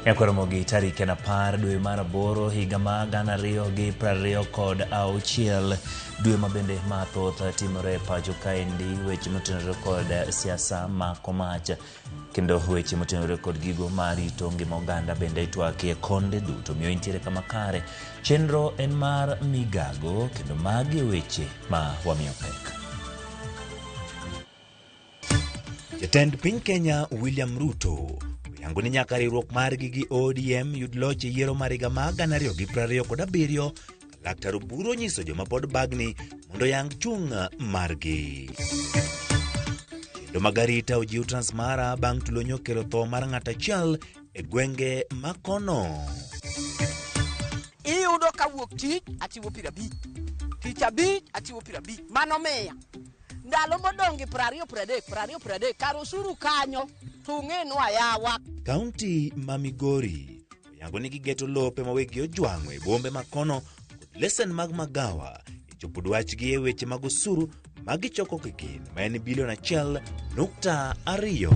Nyakwaramogi tarik en 10 dwe mar 8 higa ma 2026, dwe ma bende mathoth timore e pacho kaendi, weche motenore kod siasa mako mach kendo weche motenore kod gigo marito ngima oganda bende itwakie konde duto. Miyo intiere kama kare, chenro en mar migago kendo magi e weche ma wamiyo pek. Jatend piny Kenya William Ruto oyango ni nyaka riwruok margi gi ODM yud loch e yiero mar higa mar 2027. Laktar Oburu onyiso joma pod bagni mondo oyang chung' margi. Kendo mag arita ojiw Transmara bang' tulo nyokelo tho mar ng'at achiel e gwenge ma kono. Iyudo ka wuok tich achiwo 50, tich abich achiwo 50, mano miya. Ndalo modong' gi 20 30 20 30 kar osuru kanyo to ung'enwa yawa. Kaunti ma Migori oyango ni gigeto lope ma weggi ojwang'o e bombe ma kono kod lesen mag magawa e chopo dwachgi e weche mag osuru ma gichoko kigin ma en bilion 1.2.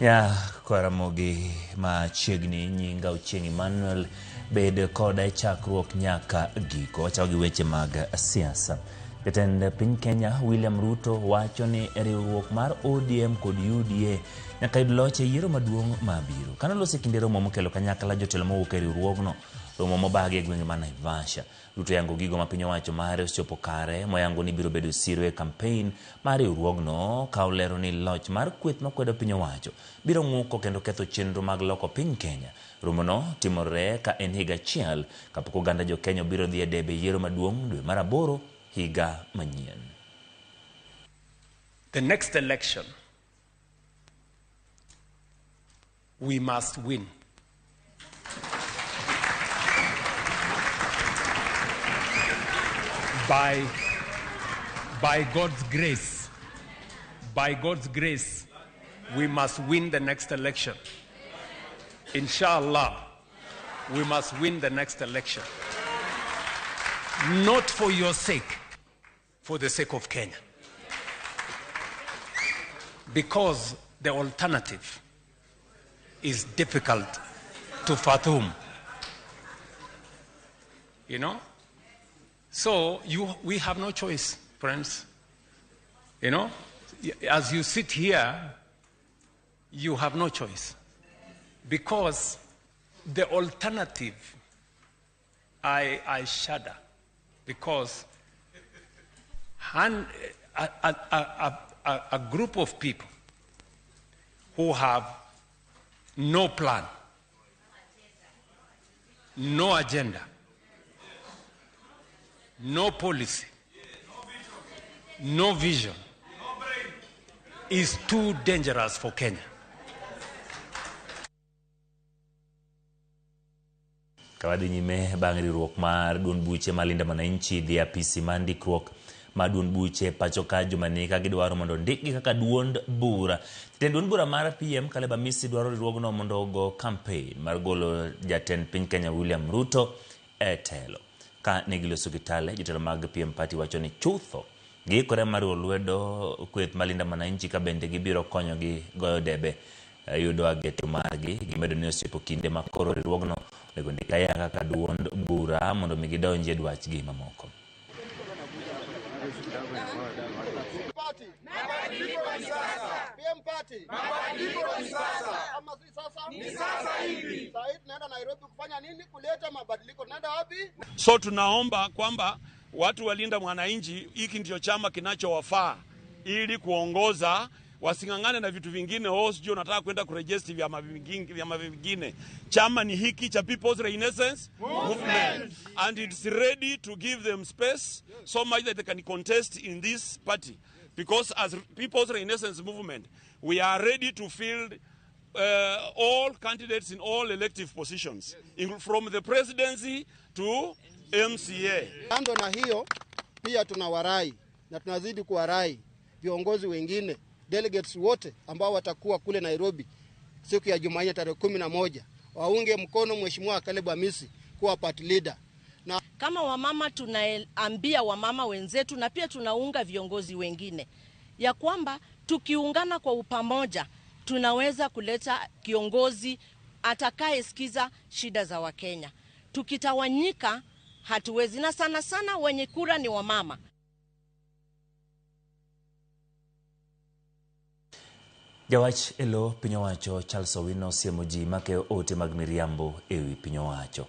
Ya Kwaramogi machiegni, nyinga Ochieng' Emmanuel, bed koda e chakruok nyaka giko. Wachako gi weche mag siasa. Jatend piny Kenya William Ruto wacho ni riwruok mar ODM kod UDA nyaka yud loch e yiero maduong' mabiro. Kane oloso e kinde romo mokelo kanyakla jotelo mowuok e riwruogno, romo mobagi e gwenge ma Naivasha. Ruto yango gigo ma piny owacho mare osechopo kare, moyango ni biro bedo siro e kampein mar riwruogno, ka olero ni loch mar kweth makwedo piny owacho biro ng'uko kendo ketho chenro mag loko piny Kenya. Romono timore ka en higa achiel kapok oganda jo Kenya obiro dhi e debe yiero maduong' dwe mar 8 higa manyien. The next election, we must win. By God's grace, by God's grace, we must win the next election. Inshallah, we must win the next election. Not for your sake, for the sake of Kenya. Because the alternative is difficult to fathom. You know? So we have no choice, friends. You know? As you sit here, you have no choice. Because the alternative, I shudder. Because a group of people who have no plan, no agenda, no policy, no vision, is too dangerous for Kenya. Kawadhi nyime bang' riwruok mar duond buche ma Linda Mwananchi dhi apisi mar ndikruok mar duond buche pacho ka juma ni ka gidwaro mondo ndikgi kaka duond bura. Jatend duond bura mar PM Caleb Amisi dwaro riwruogno mondo ogo campaign mar golo jatend piny Kenya William Ruto e telo. Ka ne giloso gi Tale, jotelo mag PM Party wacho ni chutho giikore mar riwo lwedo kweth mar Linda Mwananchi ka bende gibiro konyogi goyo debe yudo ageto margi. Gimedo ni osechopo kinde ma koro riwruogno onego ndik ayanga kaka duond bura mondo mi gidonji e dwachgi mamoko. So tunaomba kwamba watu walinda mwananchi, hiki ndio chama kinachowafaa ili kuongoza, wasing'ang'ane na vitu vingine. Oh, sijui unataka kwenda kuregister vyama vingine. Chama ni hiki cha People's Renaissance Movement, and it's ready to give them space so much that they can contest in this party, because as People's Renaissance Movement we are ready to field all candidates in all elective positions, from the presidency to MCA. Kando na hiyo pia tunawarai na tunazidi kuwarai viongozi wengine, delegates wote ambao watakuwa kule Nairobi siku ya Jumanne tarehe 11 waunge mkono Mheshimiwa Caleb Amisi kuwa party leader. Na kama wamama tunaambia wamama wenzetu na pia tunaunga viongozi wengine ya kwamba Tukiungana kwa upamoja, tunaweza kuleta kiongozi atakayesikiza shida za Wakenya. Tukitawanyika hatuwezi, na sana sana wenye kura ni wamama. Jawach elo piny owacho Charles Owino osiemo ji makeyo ote mag miriambo ewi piny owacho.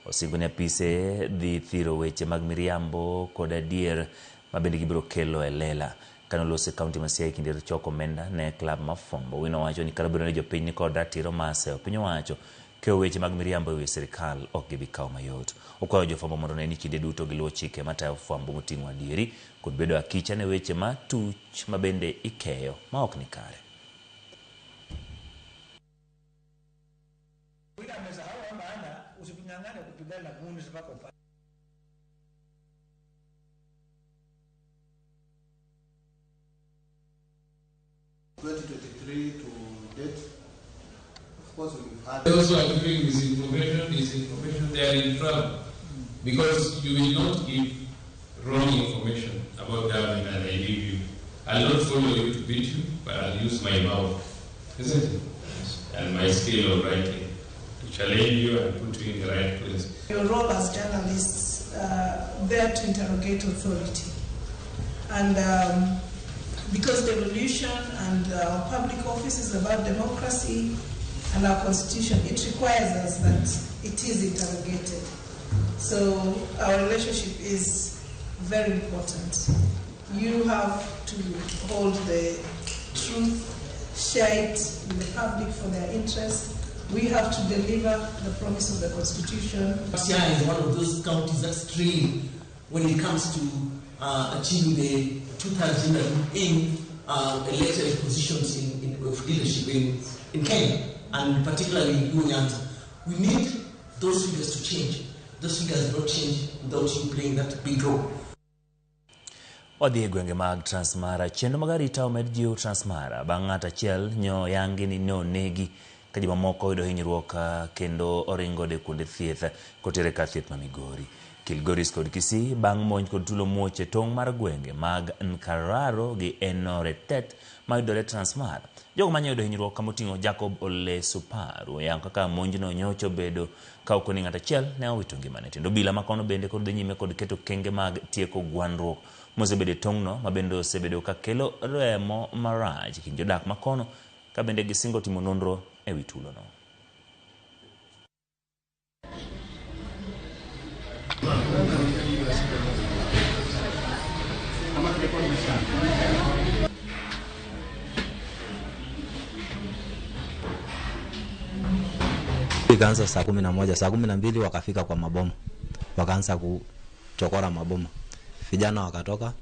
Osingo ni apise dhi thiro weche mag miriambo kod adier ma bende gibiro kelo e lela. Kane oloso e kaunti ma Siaya e kinde choko omenda ne klab mar fwambo, Owino wacho ni kata obedo ni jopiny ni kod ratiro mar seyo piny owacho keyo weche mag miriambo ewi sirikal ok gibi kawo mayot. Okwayo jofwambo mondo one ni kinde duto giluwo chike matayo fwambo moting'o adieri kod bedo akicha ne weche ma tuch ma bende ikeyo ma ok ni kare. ...2023 to date, of course we've had... Those who are giving misinformation, they are in trouble. Because you will not give wrong information about government and I leave you. I'll not follow you to beat you, but I'll use my mouth, isn't it? And my skill of writing to challenge you and put you in the right place. Your role as journalists there to interrogate authority. And because devolution and our public office is about democracy and our constitution, it requires us that it is interrogated. So our relationship is very important. You have to hold the truth, share it with the public for their interest. We have to deliver the promise of the constitution. Siaya is one of those counties that strain when it comes to achieving the two-thirds women in elected positions of leadership in Kenya, and particularly in Luo Nyanza. We need those figures to change. Those figures don't change without you playing that big role. Wadhi e gwenge mag Transmara. Chenro mag arita omed jiw Transmara bang' ng'at achiel nyo yangi ni ne onegi ka ji mamoko oyudo hinyruok kendo oringo e kuonde thieth kotere kar thieth ma Migori. Kilgoris kod Kisii bang' monj kod tulo muoch e tong' mar gwenge mag Nkararo gi Enoretet mayudore Transmara. Jogo mane oyudo hinyruok kamoting'o Jacob Ole Suparu oyango kaka monjno nyocha obedo ka ok ni ng'at achiel ne owito ngimane. Kendo obila ma kono bende kod dhi nyime kod keto kenge mag tieko gwandruok mosebedo e tong'no ma bende osebedo ka kelo remo marach e kind jodak ma kono ka bende gisingo timo nonro ewi tulono. Ikaanza saa 11, saa 12 wakafika kwa maboma. Wakaanza kuchokora maboma. Vijana wakatoka,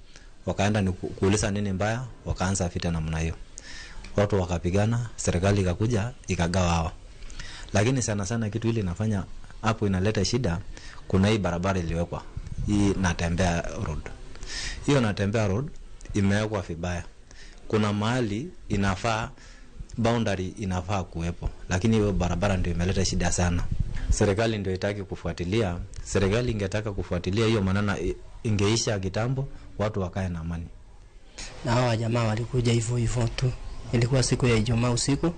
wakaenda ni kuuliza nini mbaya, wakaanza vita namna hiyo. Watu wakapigana, serikali ikakuja ikagawa hawa. Lakini sana sana kitu ile inafanya hapo inaleta shida, kuna hii barabara iliyowekwa, hii Natembea Road. Hiyo Natembea Road imewekwa vibaya. Kuna mahali inafaa boundary inafaa kuwepo, lakini hiyo barabara ndio imeleta shida sana. Serikali ndio itaki kufuatilia. Serikali ingetaka kufuatilia hiyo manana ingeisha kitambo, watu wakae na amani. Na hawa jamaa walikuja hivyo hivyo tu. Ilikuwa siku ya Ijumaa usiku,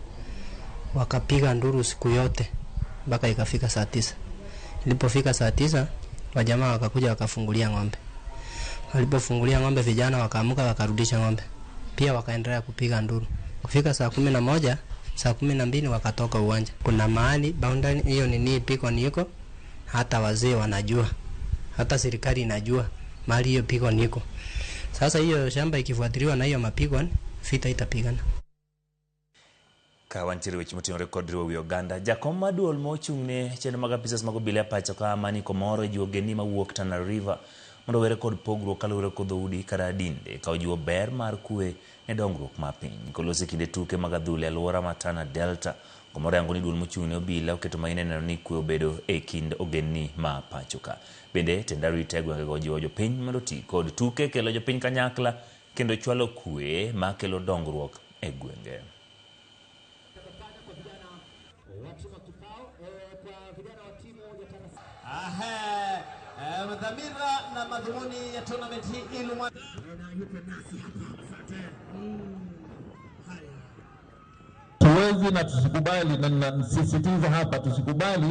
wakapiga nduru siku yote mpaka ikafika saa 9. Ilipofika saa 9, wajamaa wakakuja wakafungulia ng'ombe. Walipofungulia ng'ombe, vijana wakaamuka wakarudisha ng'ombe. Pia wakaendelea kupiga nduru. Kufika saa 11, saa 12 wakatoka uwanja. Kuna mahali boundary hiyo nini piko niko, hata wazee wanajua. Hata serikali inajua mahali hiyo piko niko. Sasa hiyo shamba ikifuatiliwa na hiyo mapigo, vita itapigana. Ka wantiere weche moting'ore kod riwo wi oganda, jakom mar duol mochung' ne chenro mag apisas mag obila e pacho ka Amani Komoro jiwo ogendni mawuok Tana River mondo owere kod pogruok kaluwore kod dhoudi kata dinde ka ojiwo ber mar kwe ne dongruok mar piny. Kolosi kinde tuke mag adhula e alwora ma Tana Delta, Komoro yango ni duol mochung' ne obila oketo maino e neno ni kwe obedo e kind ogendni ma pacho ka. Bende tend arita e gwengego ojiwo jopiny mondo oti kod tuke kelo jopiny kanyakla kendo chwalo kwe ma kelo dongruok e gwenge. Dhamira na madhumuni ya tournament hii ili Hatuwezi na tusikubali, na nasisitiza hapa, tusikubali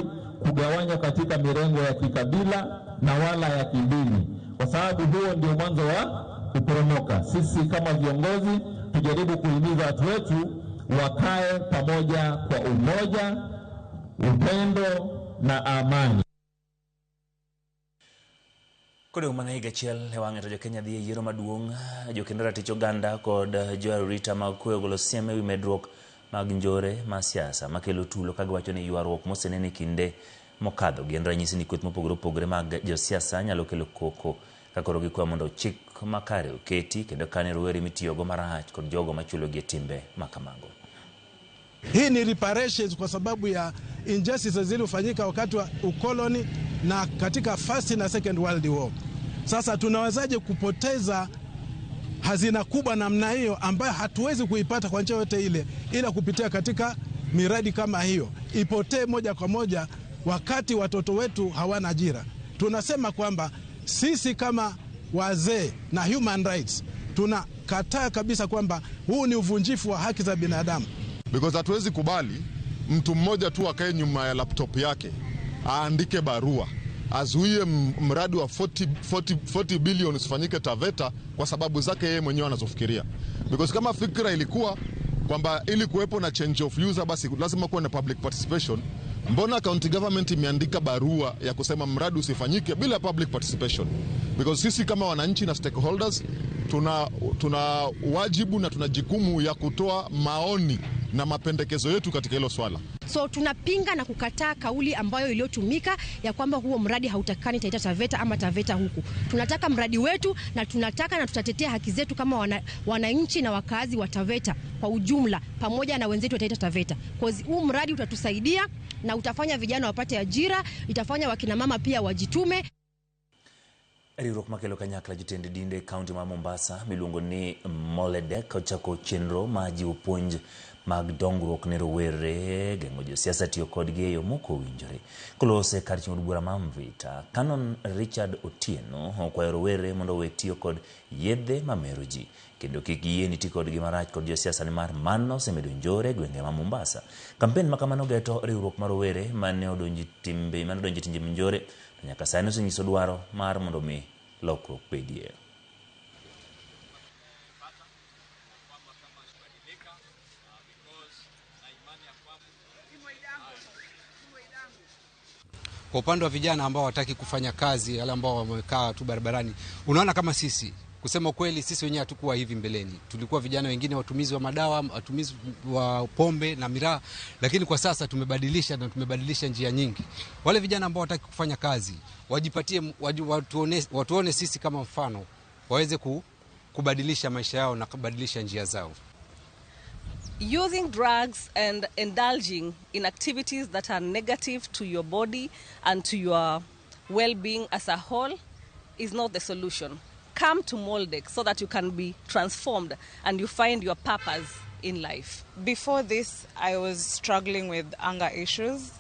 kugawanywa katika mirengo ya kikabila na wala ya kidini, kwa sababu huo ndio mwanzo wa kuporomoka. Sisi kama viongozi tujaribu kuhimiza watu wetu wakae pamoja kwa umoja, upendo na amani. Kodong' mana higa achiel e wang'e to jokenya dhi e yiero maduong'. Jokendo ratich oganda kod joarita mag kwe ogolo siem ewi medruok mag njore mar siasa makelo tulo ka giwacho ni ywaruok mosenene e kinde mokadho gin ranyisi ni kweth mopogore opogore mag josiasa nyalo kelo koko ka koro gikwayo mondo chik makare oketi kendo kane rowere mitiyogo marach kod jogo machulogi e timbe makamago. Hii ni reparations kwa sababu ya injustices zilizofanyika wakati wa ukoloni na katika First na Second World War. Sasa tunawezaje kupoteza hazina kubwa namna hiyo ambayo hatuwezi kuipata kwa njia yote ile ila kupitia katika miradi kama hiyo, ipotee moja kwa moja wakati watoto wetu hawana ajira? Tunasema kwamba sisi kama wazee na human rights tunakataa kabisa kwamba huu ni uvunjifu wa haki za binadamu. Because hatuwezi kubali mtu mmoja tu akae nyuma ya laptop yake aandike barua azuie mradi wa 40 billion usifanyike Taveta kwa sababu zake yeye mwenyewe anazofikiria. Because kama fikra ilikuwa kwamba ili kuwepo na change of user basi lazima kuwe na public participation, mbona county government imeandika barua ya kusema mradi usifanyike bila public participation? Because sisi kama wananchi na stakeholders tuna wajibu na tuna jukumu ya kutoa maoni na mapendekezo yetu katika hilo swala. So tunapinga na kukataa kauli ambayo iliyotumika ya kwamba huo mradi hautakani Taita Taveta ama Taveta huku. Tunataka mradi wetu na tunataka na tutatetea haki zetu kama wananchi na wakazi wa Taveta kwa ujumla pamoja na wenzetu wa Taita Taveta. Cause huu mradi utatusaidia na utafanya vijana wapate ajira, itafanya wakina mama pia wajitume. Riwruok makelo kanyakla jotend dinde e kaunti ma Mombasa miluongo ni Moledek ochako chenro mar jiwo puonj mag dongruok ne rowere, geng'o josiasa tiyo kodgi e yo mokowinjore. Kolose kar chung' od bura ma Mvita, Canon Richard Otieno okwayo rowere mondo owe tiyo kod yedhe mamero ji kendo kik giyie ni ti kodgi marach kod josiasa nimar mano osemedo njore e gwenge ma Mombasa. Kampen ma kamano geto riwruok mar rowere mane odonjo e timbe njore to nyaka sani osenyiso dwaro mar mondo mi lokruok bedie. Kwa upande wa vijana ambao hawataki kufanya kazi, wale ambao wamekaa tu barabarani, unaona kama sisi, kusema kweli sisi wenyewe hatukuwa hivi mbeleni. Tulikuwa vijana wengine watumizi wa madawa, watumizi wa pombe na miraa, lakini kwa sasa tumebadilisha na tumebadilisha njia nyingi. Wale vijana ambao hawataki kufanya kazi, wajipatie, watuone sisi kama mfano, waweze kubadilisha maisha yao na kubadilisha njia zao. Using drugs and indulging in activities that are negative to your body and to your well-being as a whole is not the solution. Come to Moldec so that you can be transformed and you find your purpose in life. Before this, I was struggling with anger issues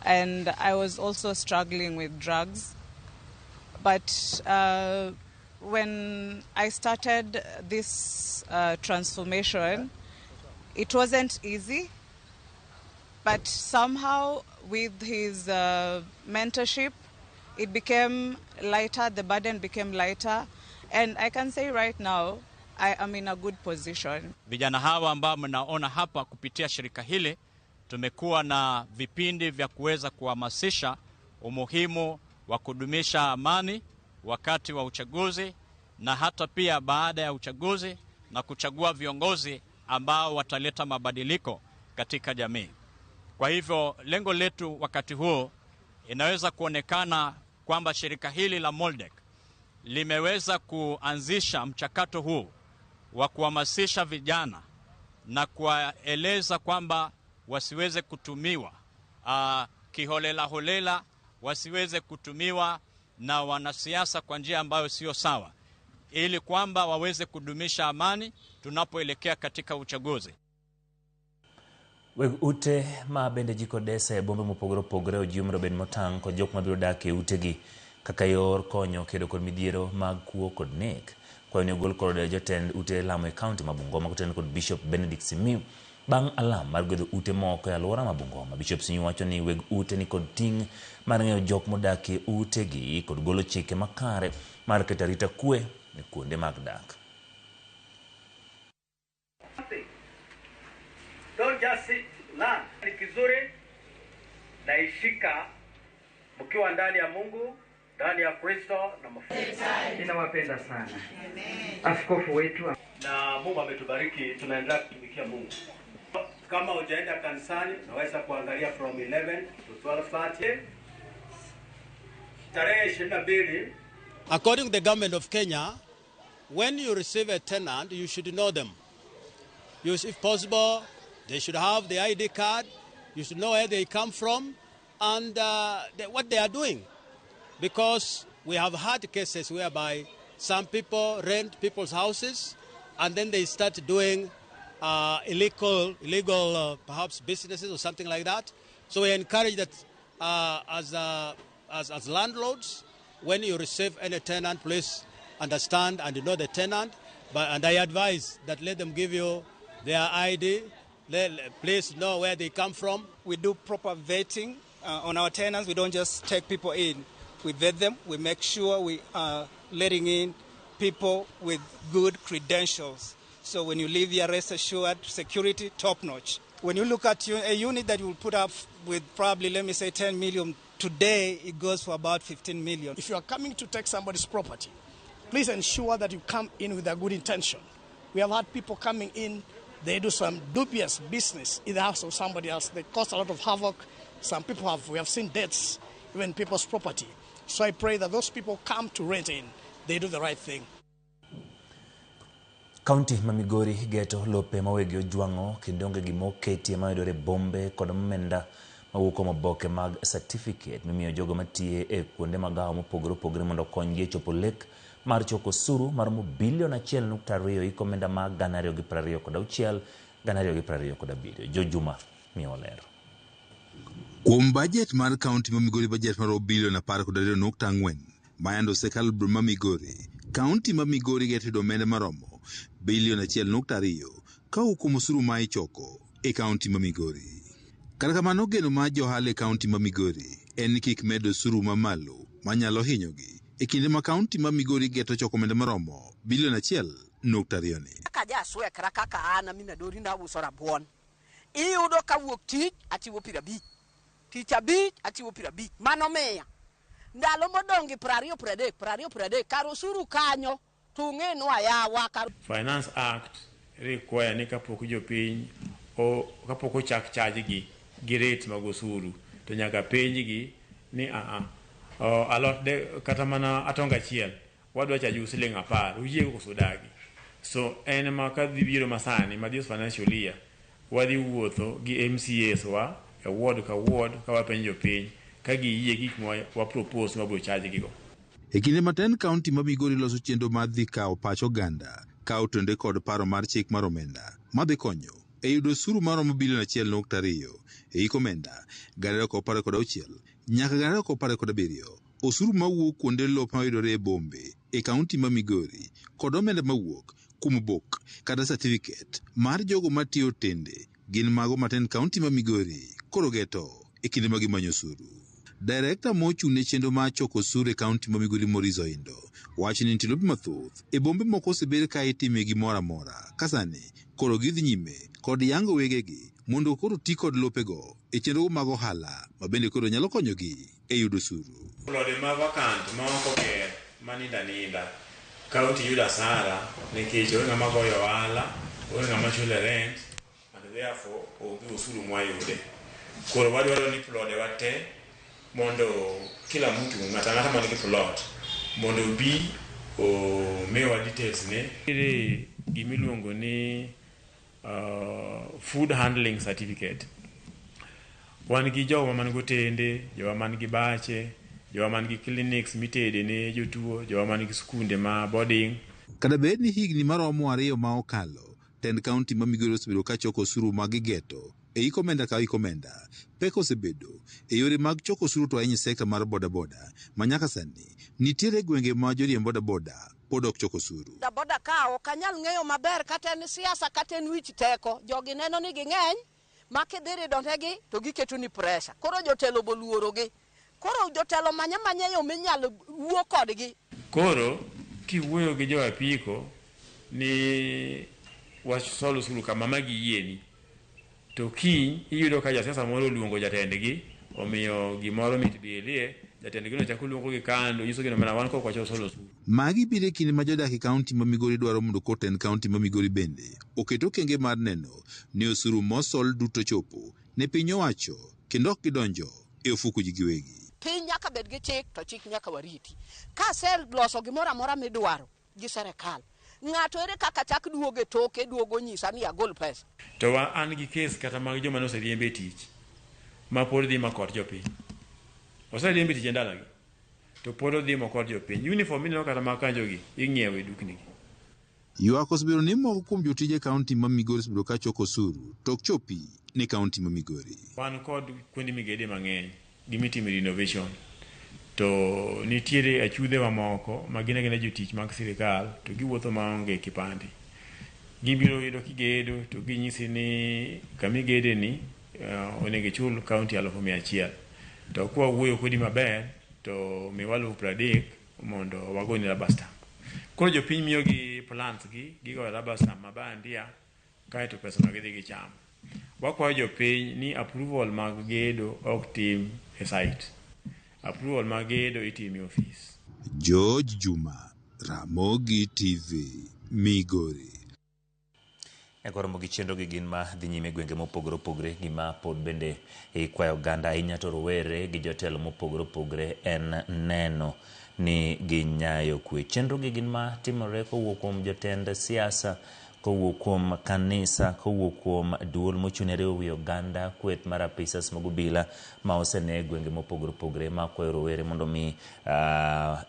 and I was also struggling with drugs. But when I started this transformation, it wasn't easy, but somehow with his mentorship, it became lighter, the burden became lighter, and I can say right now, I am in a good position. Vijana hawa ambao mnaona hapa kupitia shirika hili, tumekuwa na vipindi vya kuweza kuhamasisha umuhimu wa kudumisha amani wakati wa uchaguzi na hata pia baada ya uchaguzi na kuchagua viongozi ambao wataleta mabadiliko katika jamii. Kwa hivyo lengo letu wakati huo inaweza kuonekana kwamba shirika hili la Moldec limeweza kuanzisha mchakato huu wa kuhamasisha vijana na kuwaeleza kwamba wasiweze kutumiwa kiholela holela, wasiweze kutumiwa na wanasiasa kwa njia ambayo sio sawa, ili kwamba waweze kudumisha amani tunapoelekea katika uchaguzi. Weg ute ma bende ji kod desa e bombe mopogore opogore ojiw mondo obed motang' kod jok mabiro dak e utegi kaka yor konyo kedo kod midhiero mag kuo kod nek. Kwayo ni ogol kod jotend ute lamo e kaunti ma Bungoma koten kod Bishop Benedict Simiyu bang' alam mar gwedho ute moko e alwora ma Bungoma. Bishop Simiyu wacho ni weg ute nikod ting' mar ng'eyo jok modakie utegi kod golo chike makare mar keto arita kwe e kuonde mag dak. Don't just sit, learn. Ni kizuri naishika mkiwa ndani ya Mungu, ndani ya Kristo na Ninawapenda sana. Askofu wetu na Mungu ametubariki, tunaendelea kutumikia Mungu. Kama hujaenda kanisani, unaweza kuangalia from 11 to 12:30. Tarehe 22. According to the government of Kenya, when you receive a tenant, you should know them. You, if possible, they should have the ID card. You should know where they come from and what they are doing. Because we have had cases whereby some people rent people's houses and then they start doing illegal perhaps businesses or something like that. So we encourage that as landlords, when you receive any tenant, please understand and know the tenant. And I advise that let them give you their ID. Please know where they come from. We do proper vetting on our tenants. We don't just take people in. We vet them. We make sure we are letting in people with good credentials. So when you leave here, rest assured, security top notch. When you look at a unit that you will put up with probably, let me say, 10 million, today it goes for about 15 million. If you are coming to take somebody's property, please ensure that you come in with a good intention. We have had people coming in, they do some dubious business in the house of somebody else. They cause a lot of havoc. Some people have, we have seen deaths, even people's property. So I pray that those people come to rent in, they do the right thing. Kaunti ma Migori geto lope ma wegi ojwang'o kendo onge gima oketie mayudore e bombe kod omenda mawuok kuom oboke mag certificate mimiyo jogo matiye e kuonde magawo mopogore opogore mondo okonygi e chopo lek mar choko osuru maromo bilion 1.2 hik omenda mag 2026 2027. Jo Juma miyowa ler. Kuom bajet mar kaunti ma Migori, bajet maromo bilion 12.4 mayando osekalo boma ma Migori, kaunti ma Migori geto yudo omenda maromo bilion 1.2 kowuok kuom osuru ma ichoko e kaunti ma Migori. Kata kamano, geno mar johala e kaunti ma Migori en ni kik med osuru mamalo manyalo hinyogi e kinde ma kaunti ma Migori geto choko omenda maromo bilion 1.2 ni. Kaka jaswekra kaka an Amina Dori nauso rabuon, iyudo kawuok tich achiwo 50, tich abich achiwo 50, mano miya. Ndalo modong' gi 20 30 20 30 kar osuru kanyo to ung'enwa yawa kar Finance Act require ni kapok jopiny kapok ochak charge gi gi rate mag osuru to nyaka penj gi ni alot de kata mana atonga achiel wadwa charge siling 10 uyie koso udagi. So en ma kadhi biro masani ma this financial year wadhi wuotho gi MCAs wa e ward ka ward ka wapenjo jopiny ka giyie gik ma wa propose ma wabiro charge gigo. E kinde matin, kaunti ma Migori loso chenro mar dhi kawo pach oganda ka otenore kod paro mar chik mar omenda madhi konyo e yudo osuru maromo bilion 1.2 e hik omenda 2016 nyaka 2017. Osuru mawuok kuonde lop mayudore e bombe e kaunti ma Migori kod omenda mawuok kuom obok kata certificate mar jogo matiyo otende gin mago maten kaunti ma Migori koro geto e kinde ma gimanyo osuru. Direkta mochung' ne chenro mar choko osuru e kaunti ma Migori, Maurice Oindo, wacho ni nitie lope mathoth e bombe moko osebed ka itime gimoro amora ka sani koro gidhi nyime kod yango wegegi mondo koro ti kod lopego e chenro mag ohala ma bende koro nyalo konyogi e yudo osuru. Plode ma vacant ma ok oger maninda ninda kaunti yudo asara nikech onge ng'ama goyo ohala, onge ng'ama chule rent and therefore onge osuru mwayude. Koro wadwaro ni plode wa te mondo kila mtu ng'ato ang'ata man gi plot mondo obi omiwa details ne. Nitiere gimiluongo ni food handling certificate. Wan gi jowa man gotende, jowa man gi bache, jowa man gi clinics mitede ne jotuo, jowa man gi skunde ma boarding. Kata bed ni higni maromo 2 ma okalo, tend kaunti ma Migori osebedo ka choko osuru ma gigeto e hik omenda ka hik omenda, pek osebedo e yore mag choko osuru to ahinya e sekta mar bodaboda ma nyaka sani nitiere gwenge ma joriemb bodaboda pod ok chok osuru. Bodaboda ka ok anyal ng'eyo maber kata en siasa kata en wich teko. Jogi neno ni ging'eny ma kidhi ridonegi to giketo ni pressure. Koro jotelo boluorogi. Koro jotelo manya manya yo minyalo wuo kodgi. Koro kiwuoyo gi jo apiko ni wasol osuru kama ma giyieni, to kiny iyudo ka jasiasa moro oluongo jatendgi, omiyo gimoro mit bilie, jatendgi no chako luongo gi kando, nyisogi ni mana wan kok wachol solo osuru. Magi biro e kinde ma jodak e kaunti ma Migori dwaro mondo kotend kaunti ma Migori bende oket okenge mar neno ni osuru mosol duto chopo ne piny owacho kendo ok gidonjo e ofuku ji giwegi. Piny nyaka bed gi chik to chik nyaka wariti. Ka aseloso gimoro amora midwaro gi serikal, ng'ato ere kaka chak duogo e toke duogo nyisa ni agol pesa. To wa an gi kes kata mag joma noseriemb e tich ma pod dhi makot jopiny. Oseriemb e tich e ndalagi to pod odhi mokot jopiny. Uniform mineno kata mag kanjogi ing'iewo e dukni gi. Ywak osebedo ni moko kuom jotije kaunti ma Migori osebedo ka choko osuru to ok chopi ne kaunti ma Migori. Wan kod kuonde migede mang'eny gi mitime renovation to nitiere achudhe mamoko ma gin agina jotich mag sirikal to giwuotho maonge kipande. Gibiro yudo kigedo to ginyisi ni kamigede ni onego ichul kaunti 100,000. To kwa wuoyo kodi maber to miwa 30,000 mondo wagoni rubber stamp. Koro jopiny miyogi plans gi, gigoyo rubber stamp mabandia kaeto pesa no gidhi gichamo. Wakwayo jopiny ni approval mag gedo ok tim e site. Approval mag gedo itimo e ofis. George Juma, Ramogi TV, Migori. Nyaka gi chenro gi gin ma dhi nyime e gwenge mopogore opogore. Gima pod bende ikwayo oganda ahinya to rowere gi jotelo mopogore opogore en neno ni ginyayo kwe. Chenro gi gin ma timore kowuok kuom jotend siasa, kowuok kuom kanisa, kowuok kuom duol mochung' ne riwo wi oganda, kweth mar apisas mag obila ma osene e gwenge mopogore opogore ma kwayo rowere mondo mi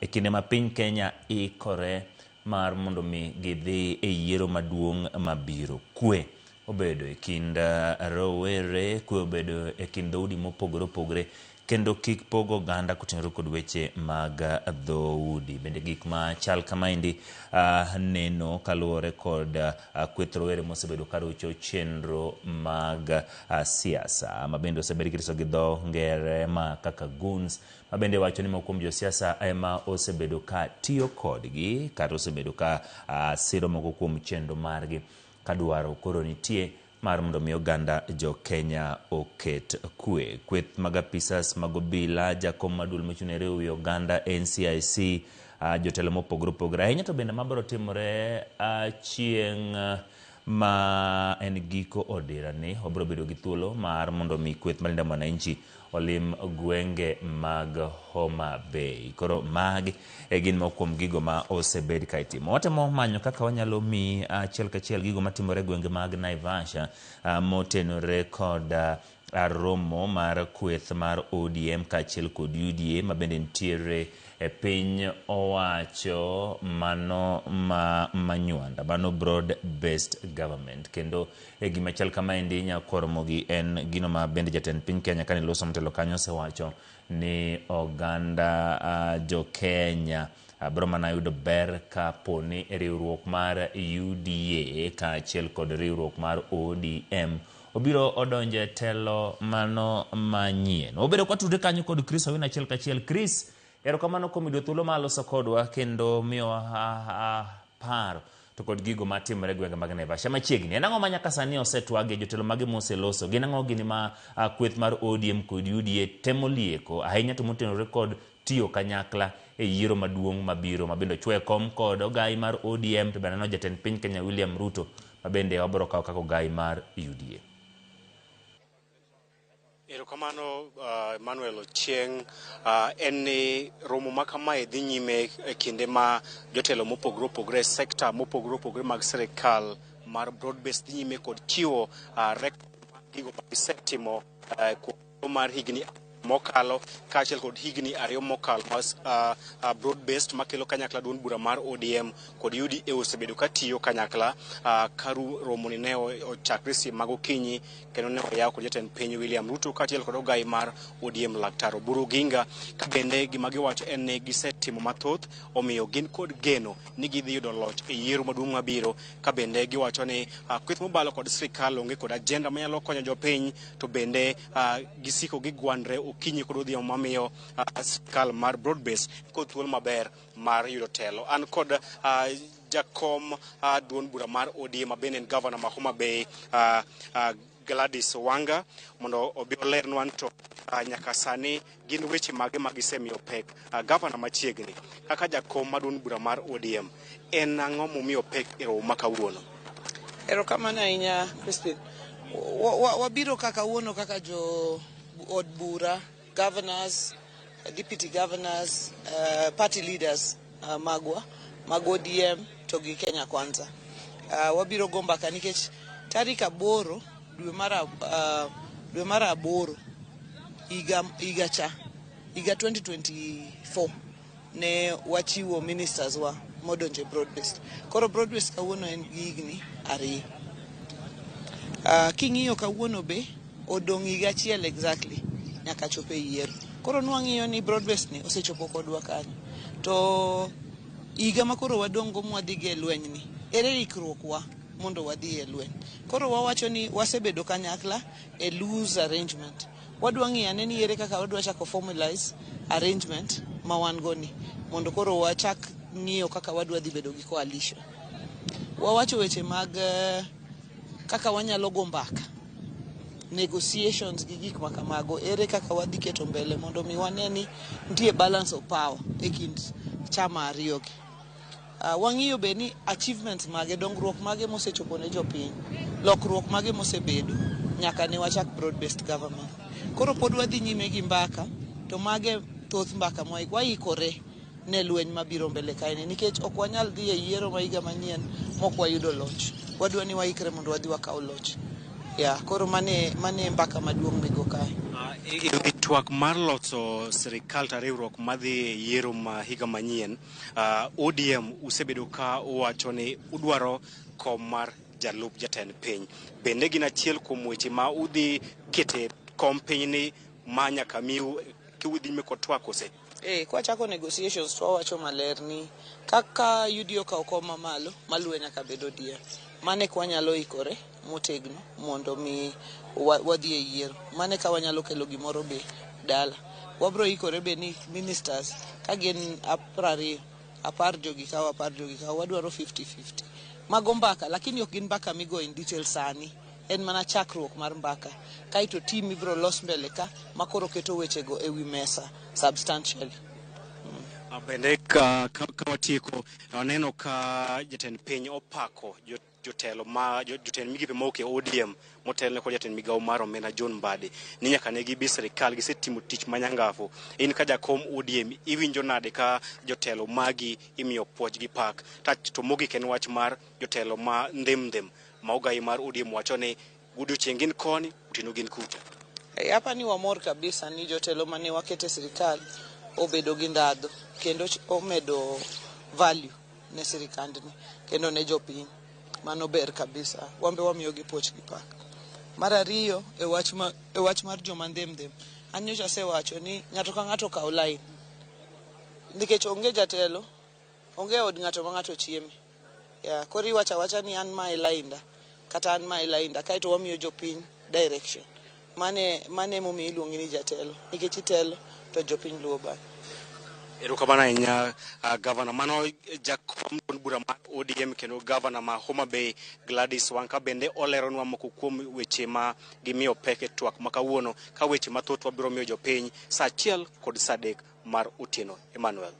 e kinde ma piny Kenya ikore mar mondo mi gidhi e yiero maduong' mabiro. Kwe obedo e kind rowere, kwe obedo e kind dhoudi mopogore opogore kendo kik pog oganda kotenore kod weche mag dhoudi. Bende gik machal kamaendi neno kaluwore kod kweth rowere mosebedo karocho chenro mag siasa ma bende osebed kitiso gi dho ngere ma kaka goons, ma bende wacho ni moko kuom josiasa ema osebedo ka tiyo kodgi kata osebedo ka siro moko kuom chenro margi kadwaro koro nitie mar mondo mi oganda jo Kenya oket kwe. Kweth mag apisas mag obila, jakom maduol mochung' ne riwo wi oganda NCIC, jotelo mopogore opogore ahinya to bende mabiro timore chieng' ma en giko odirani, wabiro bedo gi thuolo mar mondo mi kweth mar Linda Mwananchi olim gwenge mag Homa Bay. Koro magi e gin moko kuom gigo ma osebed ka itimo. Watemo manyo kaka wanyalo mi achiel kachiel gigo matimore e gwenge mag Naivasha motenore kod romo mar kweth mar ODM kaachiel kod UDA ma bende nitiere e piny owacho mano ma Manywanda, mano broad based government. Kendo e gima chal kamaendi nyakoromogi en gino ma bende jatend piny Kenya kane loso motelo kanyo osewacho ni oganda jo Kenya biro mana yudo ber kapo ni riwruok mar UDA kaachiel kod riwruok mar ODM obiro odonjo e telo mano manyien. Wabedo kwatudre kanyo kod Chris Owino achiel kachiel. Chris, erokamano kuom yudo thuolo mar loso kodwa kendo miyowa paro to kod gigo matimore e gwenge mag Naivasha machiegni. En ang'o ma nyaka sani osetwagi jotelo mage moseloso? Gin ang'o gini ma kweth mar ODM kod UDA temo lieko ahinya to motenore kod tiyo kanyakla e yiero maduong' mabiro ma bende ochwe kom kod ogai mar ODM to bende aneno jatend piny Kenya William Ruto ma bende wabiro kawo kaka ogai mar UDA. Erokamano Emmanuel Ochieng'. En ni romo ma kamae dhi nyime e kinde ma jotelo mopogore opogore e sekta mopogore opogore mag sirikal mar broad based dhi nyime kod chiwo record mag gigo ma gisetimo kuom mar higni mokalo kaachiel kod higni 2 mokalo ma broad based makelo kanyakla duond bura mar ODM kod UDA osebedo katiyo kanyakla. Ka romoni ne ochakre seche mag okinyi kendo ne oyaw kod jatend piny William Ruto kaachiel kod ogai mar ODM Laktar Oburu Oginga, ka bende gima giwacho en ni gisetimo mathoth, omiyo gin kod geno ni gidhi yudo loch e yiero maduong' mabiro. Ka bende giwacho ni kweth mobalo kod sirikal onge kod agenda manyalo konyo jopiny, to bende gisiko gigwandre okinyi kod odhiambo mamiyo sirikal mar broad base kod thuolo maber mar yudo telo. An kod jakom duond bura mar ODM ma bende en gavana ma Homa Bay, Gladys Wanga, mondo obi olernwa to nyaka sani gin weche mage ma gisemiyo pek. Gavana, machiegni kaka jakom mar duond bura mar ODM, en ang'o momiyo pek e romo ma kawuono? Erokamano ahinya, Crispin. Wabiro ka kawuono kaka jo od bura, governors, deputy governors, party leaders magwa mag ODM to gi Kenya Kwanza. Wabiro go mbaka nikech tarik 8 dwe mar 8 higa cha higa 2024 ne wachiwo ministers wa modonjo e broad based. Koro broad based kawuono en gi higni 2. King'iyo kawuono be odong' higa achiel exactly nyaka chop e yiero. Koro nwang'iyo ni broad based ni osechopo kodwa kanyo. To higa ma koro wadong' go mwadhi go e lweny ni, ere ikruok wa mondo wadhi e lweny? Koro wawacho ni wasebedo kanyakla e loose arrangement. Wadwa ng'iyo ane ni ere kaka wadwa chako formalize arrangement ma wan go ni mondo koro wachak ng'iyo kaka wadwa dhi bedo gi coalition. Wawacho weche mag kaka wanyalo go mbaka, negotiations gi gik ma kamago, ere kaka wadhi keto mbele mondo mi wane ni nitie balance of power e kind chama ariyo gi. Wang'iyo be ni achievements mage, dongruok mage mosechopo ne jopiny, lokruok mage mosebedo nyaka ne wachak broad based government. Koro pod wadhi nyime gi mbaka, to mage thoth mbaka waikore ne lweny mabiro mbele kae nikech ok wanyal dhi e yiero ma higa manyien mok wayudo loch. Wadwa ni waikre mondo wadhi wakaw loch. Ya, koro mane mbaka maduong' migo kae. E twak mar loso sirikal ta riwruok madhi e yiero ma higa manyien, ODM usebedo ka uwacho ni udwaro kom mar jalup jatend piny. Bende gin achiel kuom weche ma udhi kete kom piny ni ma nyaka miu kiudhi nyime kod twak kose? Kwachako negotiations to wawacho maler ni kaka UDA okawo kom mamalo, maluwe nyaka bed ODM. Mane ka wanyalo ikore motegno mondo mi wadhi e yiero. Mane ka wanyalo kelo gimoro be dala. Wabro ikore be ni ministers ka gin 20, 10 jogi kawo, 10 jogi kawo, wadwaro 50-50. Mago mbaka, lakini ok gin mbaka migo in detail sani. En mana chakruok mar mbaka. Kaeto team ibro los mbele ka makoro keto wechego e wi mesa substantially. Bende ka watieko, waneno ka jatend piny opako jotelo ma jotend migepe mawuok e ODM motelne kod jatend migawo mar omenda John Mbadi ni nyaka ne gibi sirikal gisetimo tich manyangafu. In ka jakom ODM iwinjo nade ka jotelo magi imiyo puoch gi pak? To mogik en wach mar jotelo ma ndhem ma ogai mar ODM wacho ni godiochieng' gin koni, otieno gin kucha. Hapa ni wamor kabisa ni jotelo mane wakete sirikal obedo gi ndhadhu kendo omedo value ne sirikandni kendo ne jopiny. Mano ber kabisa, wambe wamiyogi puoch gi pak. Mar ariyo, e wach mar joma ndhem, an nyocha asewacho ni ng'ato ka ng'ato okaw line. Nikech onge jatelo, onge od ng'ato ma ng'ato chieme. Ya, koro iwacho awacha ni an ma e lainda, kata an ma e lainda, kaeto wamiyo jopiny direction. Mane emomiyo iluongi ni jatelo, nikech itelo to jopiny luwo bang'i. Erokamano ahinya, gavana. Mano jakom duond bura mar ODM kendo gavana ma Homa Bay Gladys Wanga bende oleronwa moko kuom weche ma gimiyo pek e twak ma kawuono, ka weche mathoth wabiro miyo jopiny saa 1 kod saa 3 mar otieno. Emmanuel.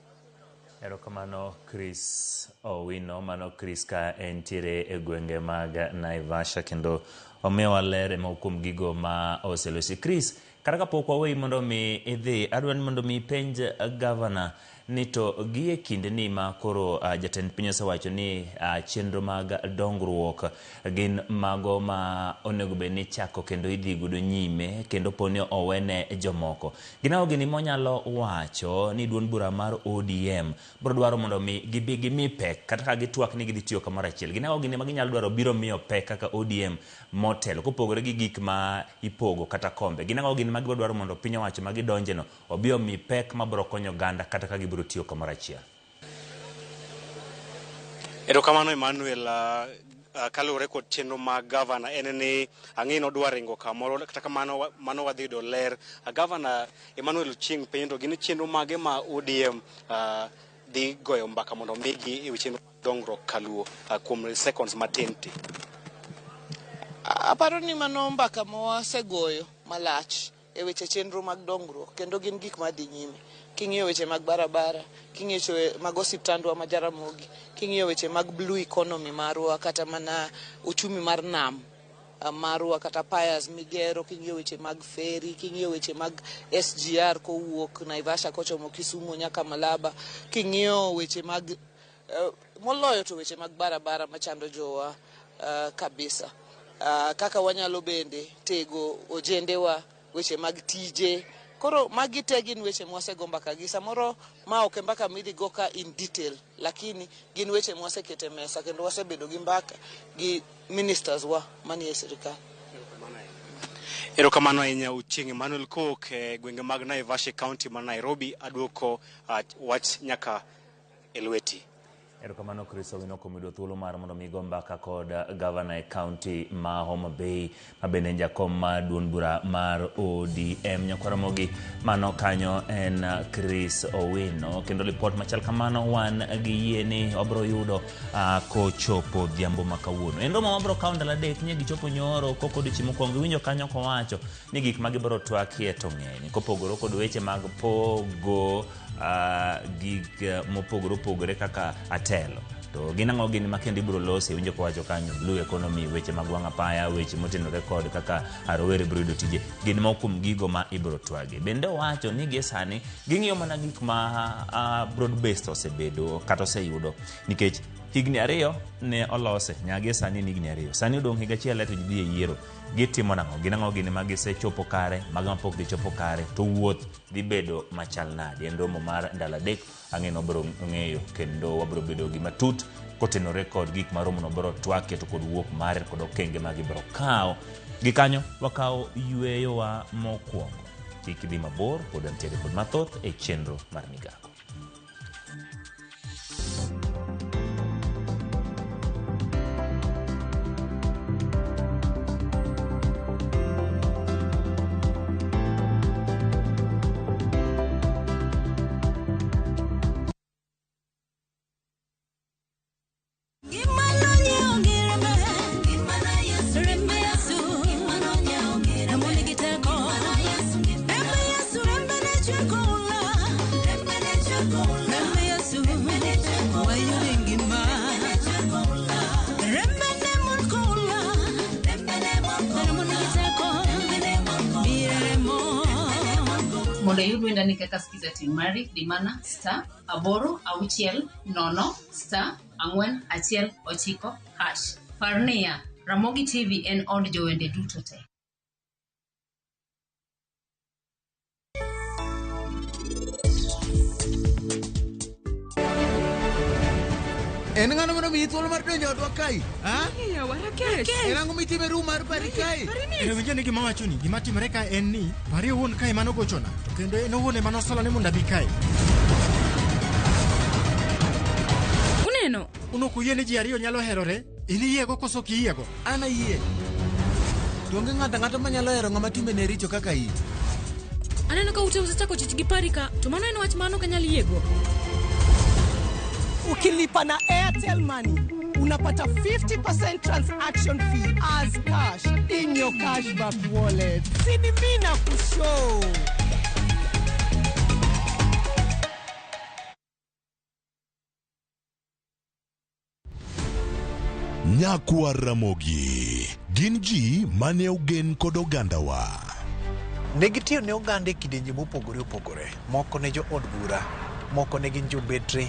Erokamano Chris Owino. Mano Chris ka entiere e gwenge mag Naivasha kendo omiwa ler e moko kuom gigo ma oselosi. Chris, kata kapok waweyi mondo mi idhi, adwa ni mondo mi ipenj gavana ni to gie kindeni ma koro jatend piny osewacho ni chenro mag dongruok gin mago ma onego bed ni ichako kendo idhi godo nyime kendo poni owene jomoko. Gin ang'o gini monyalo wacho ni duond bura mar ODM biro dwaro mondo mi gibi gimi pek kata ka gitwak ni gidhi tiyo kamoro achiel. Gin ang'o gini ma ginyalo dwaro biro miyo pek kaka ODM motelo kopogore gi gik ma ipogo kata kombe. Gin ang'o gini ma gibiro dwaro mondo piny owacho ma gidonjeno obi omi pek mabiro konyo oganda kata ka gibiro tiyo kamoro achiel. Erokamano Emmanuel, kaluwore kod chenro mag gavana en ni ang'e ni odwa ringo kamoro, kata kamano mano wadhi yudo ler. Gavana Emmanuel Ochieng penjo gin chenro mage ma ODM dhi goyo mbaka mondo omigi e weche dongruok kaluo kuom seconds matin ti. Aparo ni mano mbaka ma wasegoyo malach e weche chenro mag dongruok kendo gin gik madhi nyime. King'iyo weche mag barabara, king'iyo weche mag osiptandwa ma Jaramogi, king'iyo weche mag blue economy marwa kata mana uchumi mar nam marwa kata piers migero, king'iyo weche mag ferry, king'iyo weche mag SGR kowuok Naivasha kochomo Kisumu nyaka Malaba, king'iyo weche mag moloyo to weche mag barabara machando jowa kabisa. Kaka wanyalo bende tego ojendewa, weche mag tije. Koro magi te gin weche mwasego mbaka gi. Samoro ma ok e mbaka midhi go ka in detail, lakini gin weche mwaseketo e mesa kendo wasebedo gi mbaka gi ministers wa manie sirikal. Erokamano ahinya Ochieng Emmanuel kowuok e gwenge mag Naivasha county ma Nairobi. Aduoko wach nyaka e lweti. Erokamano Chris Owino kuom yudo thuolo mar mondo mi go mbaka kod gavana e county ma Homa Bay ma bende en jakom mar duond bura mar ODM. Nyakwar Ramogi, mano kanyo en Chris Owino kendo lipot machal kamano wan gi yie ni wabiro yudo kochopo odhiambo ma kawuono. En romo mabiro kawo ndalo adek nye gichopo nyoro kok odiochieng' mokwongo. Iwinjo kanyo kowacho ni gik ma gibiro twakie to ng'eny kopogore kod weche mag pogo gik mopogore opogore kaka atelo. To gin ang'o gin ma kendo ibiro losi? Iwinjo kowacho kanyo blue economy, weche mag wang' apaya, weche motenore kod kaka rowere biro yudo tije, gin moko kuom gigo ma ibiro twagi. Bende owacho ni gie sani ging'iyo mana gik ma broad based osebedo kata oseyudo nikech higni 2 ne olose nyaka gie sani en higni 2. Sani odong' higa achiel to ji dhi e yiero. Gitimo nang'o? Gin ang'o gin ma gisechopo kare, mago mapok gichopo kare, to wuoth dhi bedo machal nade? En romo mar ndalo 3, ang'e ni wabiro ng'eyo kendo wabiro bedo gi matut kotenore kod gik ma romono biro twakie to kod wuok mare kod okenge ma gibiro kawo. Gi kanyo wakawo yweyowa mokwongo. Kik idhi mabor, pod wantiere kod mathoth e chenro mar Migago. Mondo iyud wendani kaka Skiza Team mari, di mana star 8 6 0 star 4 1 9 hash. Par niya, Ramogi TV en od jowende duto te. En ng'ano mano miyi thuolo mar donjo odwa kae? En ang'o mitimo e room mar Pari kae? Winjo ni gima wachoni, gima timore ka en ni Pari owuon kae mano gochona, to kendo en owuon ema nosolo ni mondo abi kae. Uneno? Un ok uyie ni ji ariyo nyalo herore? In iyiego koso ok iyiego? An ayie. To onge ng'ato ang'ata manyalo hero ng'ama timbene richo kaka in. Aneno ka ute osechako chich gi Pari ka, to mano en wach mano ok anyal yiego. Ukilipa na Airtel Money unapata 50% transaction fee as cash in your cashback wallet. Sini mina kushow. Nyakwar Ramogi. Gin ji mane ogen kod ogandawa. Ne gitiyo ne oganda e kidienje mopogore opogore. Moko ne jo od bura, moko ne gin jobetre,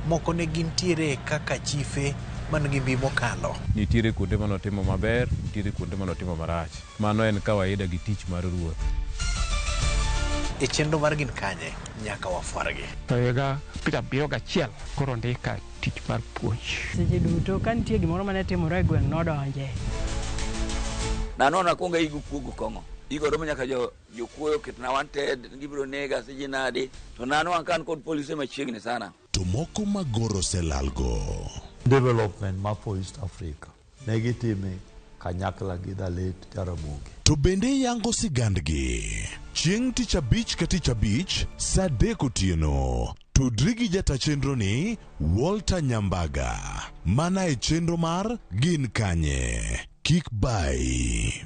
moko ne gintiere kaka chife man gi mbi mokalo. Nitiere kuonde mane otimo maber, nitiere kuonde mane otimo marach. Mano en kawaida gi tich mar ruoth. E chenro mar Gin Kanye, nyaka wafwargi. To higa 71 koro ndika tich mar puonj. Seche duto ka nitie gimoro mane timore e gweng' nodonje. Nanono akwongo aigo kuogo kong'o. Igo romo nyaka jo jokuoyo oketna wanted, gibiro nega siji nadi. To nanwang' ka an kod polise machiegni sana. To moko ma goro oselalgo. Development ma for East Africa ne gitime kanyakla gi the late Jaramogi. To bende yango sigandgi. Chieng' tich abich ka tich abich saa adek otieno. Tudri gi jata chenro ni Walter Nyambaga. Mana e chenro mar Gin Kanye. Kik bayi.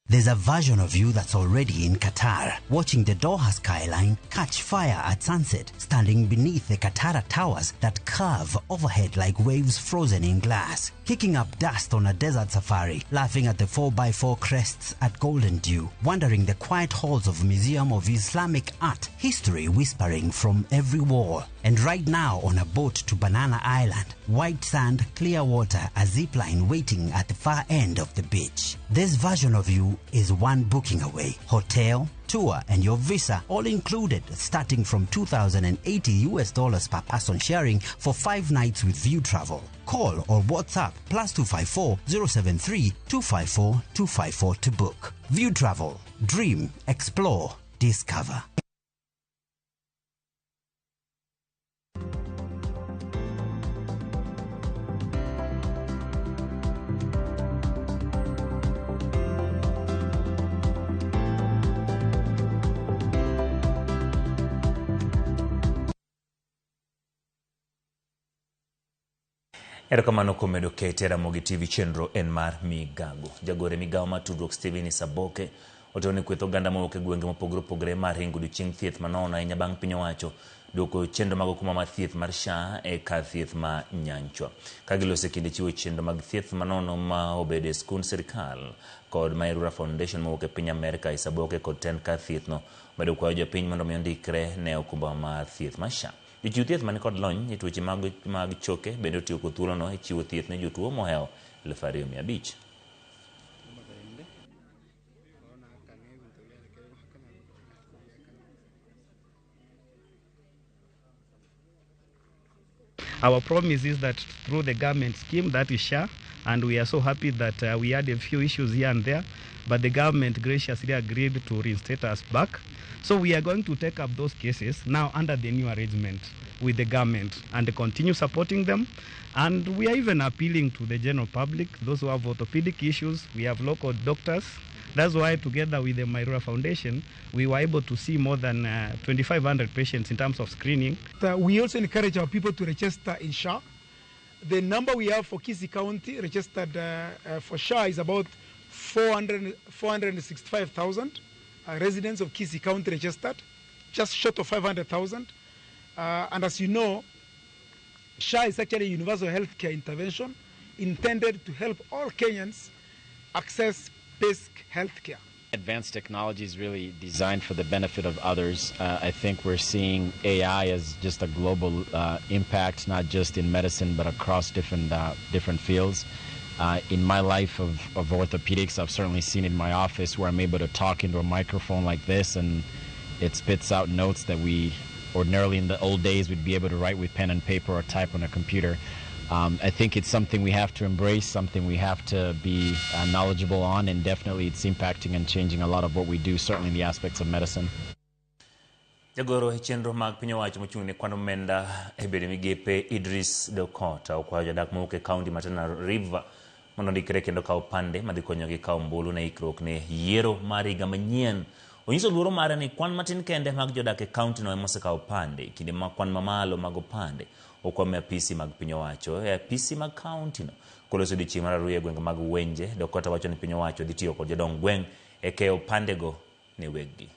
There's a version of you that's already in Qatar, watching the Doha skyline catch fire at sunset, standing beneath the Katara towers that curve overhead like waves frozen in glass, kicking up dust on a desert safari, laughing at the 4x4 crests at Golden Dew, wandering the quiet halls of Museum of Islamic Art, history whispering from every wall. And right now on a boat to Banana Island, white sand, clear water, a zip line waiting at the far end of the beach. This version of you is one booking away. Hotel, tour, and your visa all included, starting from 2,080 US dollars per person sharing for 5 nights with View Travel. Call or WhatsApp +254 073 254 254 to book. View Travel. Dream, explore, discover. Erokamano kuom medo kete Ramogi TV chenro en mar Migago. Jagoro e migawo mar tudruok Stephen Isaboke otero ni kweth oganda mowuok e gwenge mopogore opogore mar ringo odiochieng' thieth manono ahinya bang' piny owacho duoko chenro mag okumba mar thieth mar SHA e kar thieth ma Nyanchwa. Ka giloso e kinde chiwo chenro mag thieth manono ma obedo e skund sirkal kod Mairura Foundation mowuok e piny Amerka, Isaboke kod tend kar thieth no omedo kwayo jopiny mondo mi ondikre ne okumba mar thieth mar SHA. Jochiw thieth man kod lony e tuoche mag choke bende otiyo kod thuolono e chiwo thieth ne jotuo mohewo 2500. Our promise is that through the government scheme, that is SHA, and we are so happy that we had a few issues here and there, but the government graciously agreed to reinstate us back. So we are going to take up those cases now under the new arrangement with the government and continue supporting them. And we are even appealing to the general public, those who have orthopedic issues. We have local doctors. That's why together with the Mairura Foundation, we were able to see more than 2,500 patients in terms of screening. We also encourage our people to register in SHA. The number we have for Kisii County registered for SHA is about 465,000 residents of Kisii County registered, just short of 500,000. And as you know, SHA is actually a universal healthcare intervention intended to help all Kenyans access basic healthcare. Advanced technology is really designed for the benefit of others. I think we're seeing AI as just a global impact, not just in medicine, but across different fields. In my life of orthopedics, I've certainly seen it in my office where I'm able to talk into a microphone like this and it spits out notes that we ordinarily in the old days would be able to write with pen and paper or type on a computer. I think it's something we have to embrace, something we have to be knowledgeable on, and definitely it's impacting and changing a lot of what we do, certainly in the aspects of medicine. Jagoro e chenro mag piny owacho mochung' ne kwan omenda e bedo migepe Idris Dokota okwayo jodak mowuok e kaunti ma Tana River mondo ondikre kendo kawo pande madhi konyogi kawo ombulu ne ikruok ne yiero mar higa manyien. Onyiso luoro mare ni kwan matin kende mag jodak e kaunti no ema osekawo pande, kinde ma kwan mamalo mag opande okwamo e apisi mag piny owacho e apisi mag kaunti no. Koloso odiochieng' mar ariyo e gwenge mag Wenje, Dokota wacho ni piny owacho dhi tiyo kod jodong gweng' e keyo opandego ne weggi.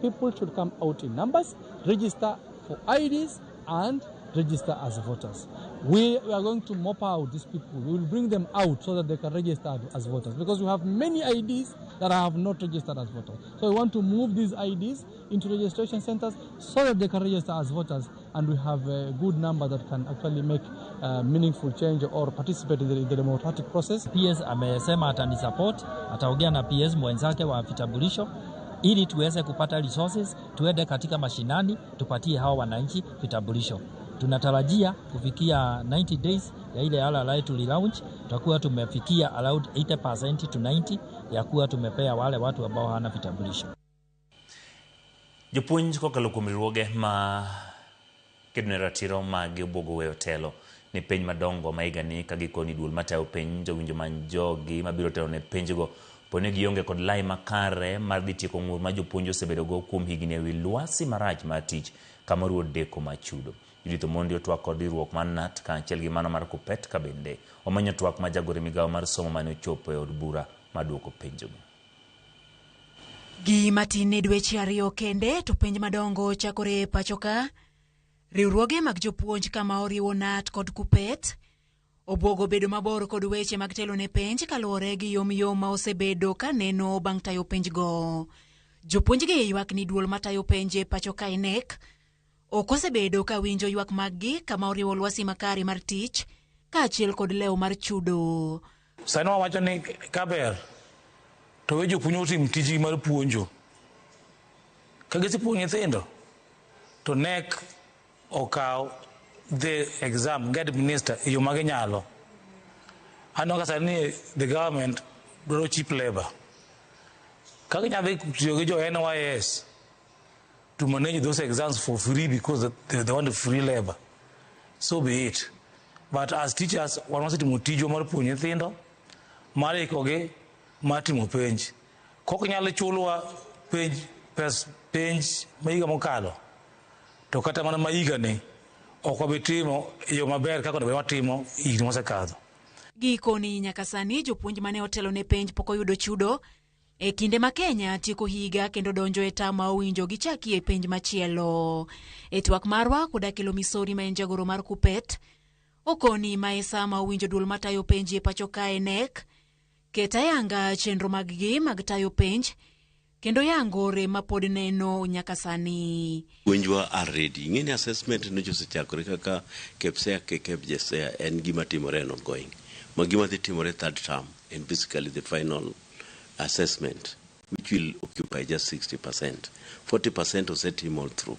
People should come out in numbers, register for IDs and register as voters. We are going to mop out these people. We will bring them out so that they can register as voters, because we have many IDs that have not registered as voters. So we want to move these IDs into registration centers so that they can register as voters, and we have a good number that can actually make meaningful change or participate in the democratic process. PS amesema atanisupport, ataongea na PS mwenzake wa vitambulisho ili tuweze kupata resources, tuende katika mashinani tupatie hawa wananchi vitambulisho. Tunatarajia kufikia 90 days ya ile RRI tulilaunch, tutakuwa tumefikia around 80% to 90 ya kuwa tumepea wale watu ambao hawana vitambulisho. Jopuonj kokalo kuom riwruoge ma kedo ne ratiro mag obwogo weyo telo ne penj madongo ma higani ka gikoni duol matayo penj owinjo many jogi mabiro telo ne penjgo po ni gionge kod lai makare mar dhi tieko ng'ur ma jopuonj osebedogo kuom higni ewi lwasi marach mar tich kama oriwo deko mar chudo. Judith Omondi otwak kod riwruok mar KNUT kaachiel gi mano mar KUPPET ka bende omanyo twak ma jagoro e migawo mar somo mane ochopo e od bura maduoko penjogo. Gima tin ne dweche 2 kende to penj madongo chakore e pacho ka. Riwruoge mag jopuonj kama oriwo KNUT kod KUPPET obwogo bedo mabor kod weche mag telo ne penj kaluwore gi yomyom ma osebedo ka neno bang' tayo penjgo. Jopuonjgi ywak ni duol matayo penj e pacho ka KNEC ok osebedo ka winjo ywak maggi kama oriwo lwasi makare mar tich kaachiel kod lew mar chudo. Sani wawacho ni kaber to we jopuonj otim tijgi mar puonjo. Ka gisepuonjo nyithindo to KNEC okaw the exam get minister e yo ma ginyalo. Aneno ka sani the government dwaro cheap labor. Ka ginyalo dhi tiyo gi jo NYS to manage those exams for free because they want free labor, so be it. But as teachers, wan wasetimo tijwa mar puonjo nyithindo, mar ikogi, mar timo penj. Kok nyal chulwa penj pes penj ma higa mokalo, to kata mana ma higani ok wabi timo e yo maber kaka onego watimo higni mosekadho. Gikoni nyaka sani jopuonj mane otelo ne penj pok oyudo chudo e kinde ma Kenya tieko higa kendo donjo e tam ma owinjo gichakie penj machielo. E twak marwa kod Akelo Misori ma en jagoro mar KUPPET, okoni ma e sama owinjo duol matayo penj e pacho ka KNEC ket ayanga chenro maggi mag tayo penj kendo yango rem ma pod neno nyaka sani. Puonjwa are ready. Ing'e ni assessment nyocha osechakore kaka KPSEA KPJSEA en gima timore en ongoing. Ma gima dhi timore third term and basically the final assessment which will occupy just 60%. 40% osetim all through.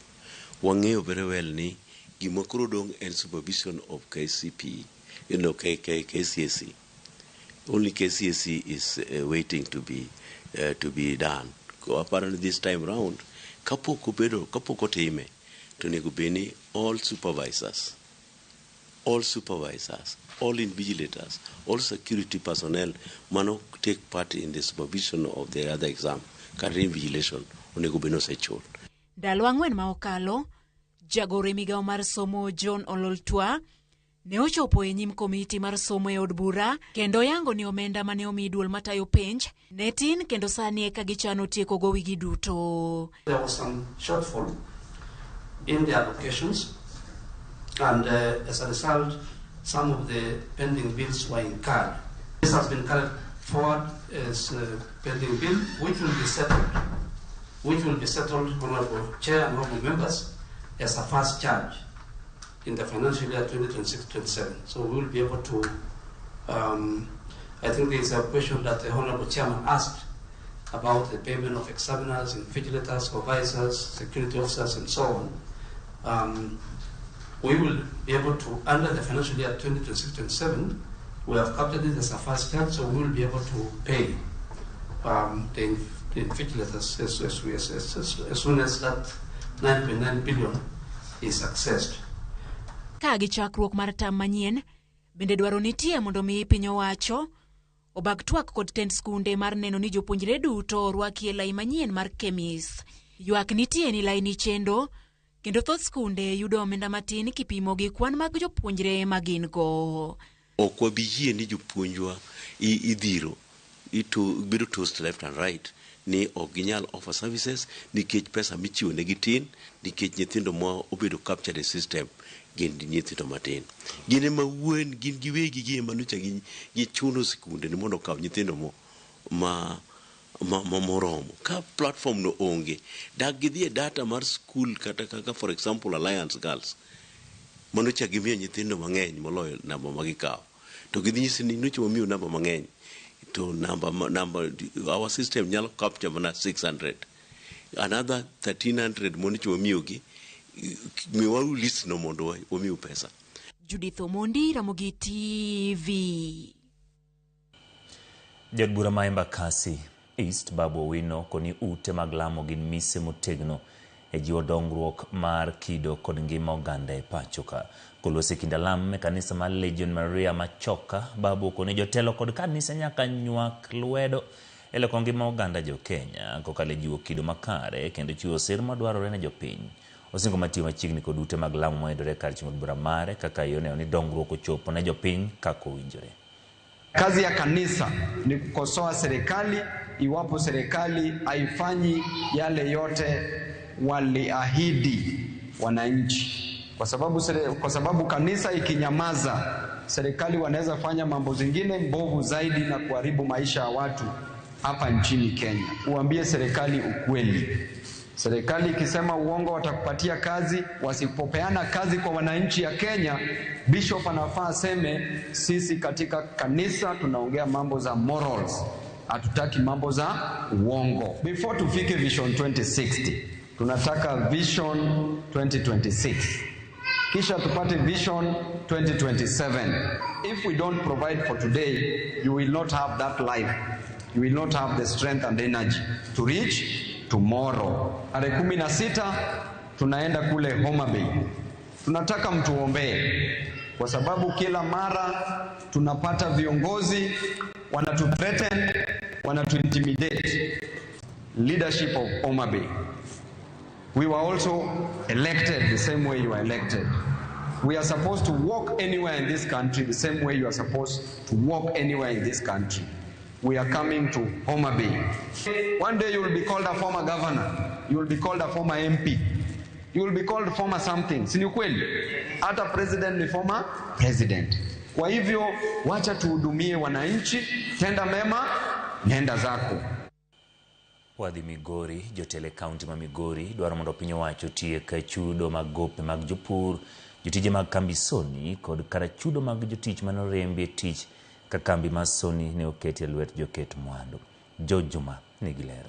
Wang'eyo very well ni gima koro dong' en supervision of KCP, you know, KCSE. Only KCSE is waiting to be done. Apparently this time round, kapok obedo, kapok otime, to onego bed ni all supervisors, all invigilators, all security personnel mano take part in the supervision of the other exam, kata invigilation, onego bed ni osechul. Ndalo 4 ma okalo, jagoro e migawo mar somo John Ololtua ne ochopo e nyim komiti mar somo e od bura kendo yango ni omenda mane omi duol matayo penj ne tin kendo sani eka gichano tieko gowigi duto. There was some shortfall in the allocations, and as a result, some of the pending bills were incurred. This has been carried forward as a pending bill, which will be settled, which will be settled, Honorable Chair and Honorable Members, as a first charge in the financial year 2026-27. So we will be able to, I think there is a question that the Honorable Chairman asked about the payment of examiners, invigilators, supervisors, security officers, and so on. We will be able to, under the financial year 2026-27, we have captured it as a first charge, so we will be able to pay the invigilators as soon as that 9.9 billion is accessed. Ka gi chakruok mar tam manyien, bende dwaro nitie mondo mi piny owacho obag twak kod tend skunde mar neno ni jopuonjre duto orwaki e lai manyien mar KEMIS. Ywak nitie ni laini chendo kendo thoth skunde yudo omenda matin kipimo gi kwan mag jopuonjre ma gin go. Ok wabi yie ni jopuonjwa idhiro, bedo tossed left and right. ni ok ginyal offer services nikech pesa michiwo negi tin, nikech nyithindo ma obedo captured e system gin nyithindo matin. Gin ema wuon gin giwegi gi ema nyocha gichuno sikunde ni mondo okaw nyithindo mo ma ma, ma moromo. Ka platform no onge, dak gidhi e data mar school kata kaka for example Alliance Girls manocha gimiyo nyithindo mang'eny moloyo namba ma gikawo, to gidhi nyisi ni nyocha wamiyo namba mang'eny to namba namba our system nyalo capture mana 600, another 1300 monyocha wamiyogi, miwauru list no mondo wamiu pesa. Judith Omondi, Ramogi TV. Jaod bura ma Embakasi East Babu Owino koni ute mag lamo gin mise motegno e jiwo dongruok mar kido kod ngima oganda e pacho ka. Kolosi e kind alam e kanisa mar Legion Maria Machoka, Babu okoni jotelo kod kanise nyaka nywak lwedo e loko ngima oganda jo Kenya kokalo e jiwo kido makare kendo chiwo sir madwarore ne jopiny. Osingo matiyo machiegni kod ute mag lamo mayudore kar chung' od bura mare kaka yo neno ni dongruok ochopo ne jopiny kaka owinjore. Kazi ya kanisa ni kukosoa serikali iwapo serikali haifanyi yale yote waliahidi wananchi, kwa sababu kanisa ikinyamaza, serikali wanaweza fanya mambo zingine mbovu zaidi na kuharibu maisha ya watu hapa nchini Kenya. Uambie serikali ukweli. Serikali ikisema uongo watakupatia kazi, wasipopeana kazi kwa wananchi ya Kenya, bishop anafaa aseme sisi katika kanisa tunaongea mambo za morals, hatutaki mambo za uongo. Before tufike Vision 2060, tunataka Vision 2026. Kisha tupate Vision 2027. If we don't provide for today, you will not have that life. You will not have the strength and energy to reach tomorrow. Tarehe 16 tunaenda kule Homa Bay. Tunataka mtuombee kwa sababu kila mara tunapata viongozi wanatu threaten, wanatu intimidate. Leadership of Homa Bay. We were also elected the same way you are elected. We are supposed to walk anywhere in this country the same way you are supposed to walk anywhere in this country. We are coming to Homa Bay. One day you will be called a former governor. You will be called a former MP. You will be called former something. Si ni kweli? Hata president ni former president. Kwa hivyo wacha tuhudumie wananchi, tenda mema, nenda zako. Wadhi Migori, jotelo e kaunti ma Migori dwaro mondo piny owacho otiek chudo mag gope mag jopur, jotije mag kambi Sony kod kara chudo mag jotich mane oriembi e tich ka kambi mar Sony ne oketi e lwet joket mwandu. George Juma nigi ler.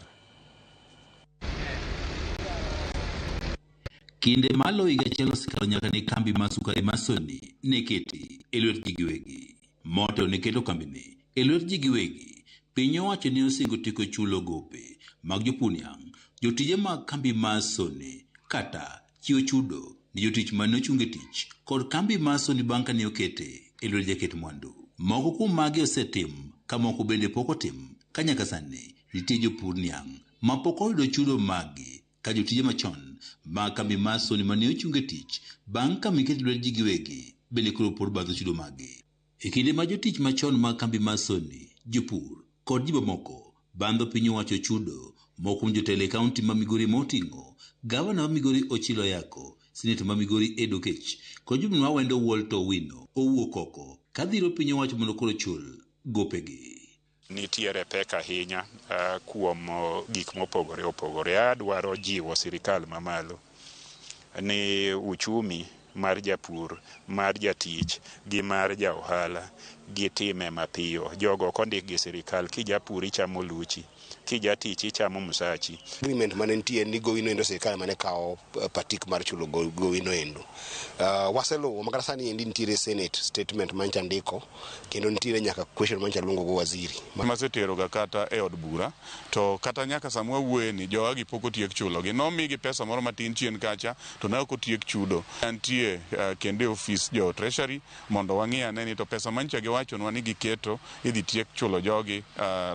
Kinde malo higa achiel osekalo nyaka ne kambi mar sukari mar Sony ne keti e lwet ji giwegi. Motelo ne keto kambini e lwet ji giwegi, piny owacho ne osingo tieko chulo gope mag jopur niang', jotije mag kambi mar Sony kata chiwo chudo ne jotich mane ochung e tich kod kambi mar Sony bang' ka ne okete e lwet jaket mwandu. Moko kuom magi osetim ka moko bende pok otim ka nyaka sani nitie jopur niang' ma pok oyudo chudo maggi ka jotije machon mag kambi mar Sony mane ochung e tich bang' ka miket lwet ji giwegi bende koro pod badho chudo maggi. E kinde ma jotich machon mag kambi mar Sony, jopur kod ji mamoko bandho piny owacho chudo, moko kuom jotelo e kaunti ma Migori moting'o gavana ma Migori Ochilo Ayako, seneta ma Migori Ed Okech kod jobura ma Awendo Walter Owino owuok oko ka dhiro piny owacho mondo koro ochul gopegi. Nitiere pek ahinya kuom gik mopogore opogore. Adwaro jiwo sirikal mamalo ni uchumi mar japur, mar jatich gi mar ja ohala gitime mapiyo. Jogo ok ondik gi sirikal. Kijapur ichamo luchi, kijatich ichamo msachi. Agreement mane nitie ni gowi no endo sirikal mane kawo patik mar chulo gowi no endo. Waseluwo makata sani endi nitiere Senate statement mancha ndiko kendo nitiere nyaka question mancha luongo go waziri. Masetero ga kata e od bura to kata nyaka sama wawuoye ni jowagi pok otiek chulogi. Nomigi pesa moro matin chien kacha to ne ok otiek chudo. Nitie kendo e ofis jo Treasury mondo wang'i ane ni to pesa mancha giwachonwa ni giketo idhi tiek chulo jogi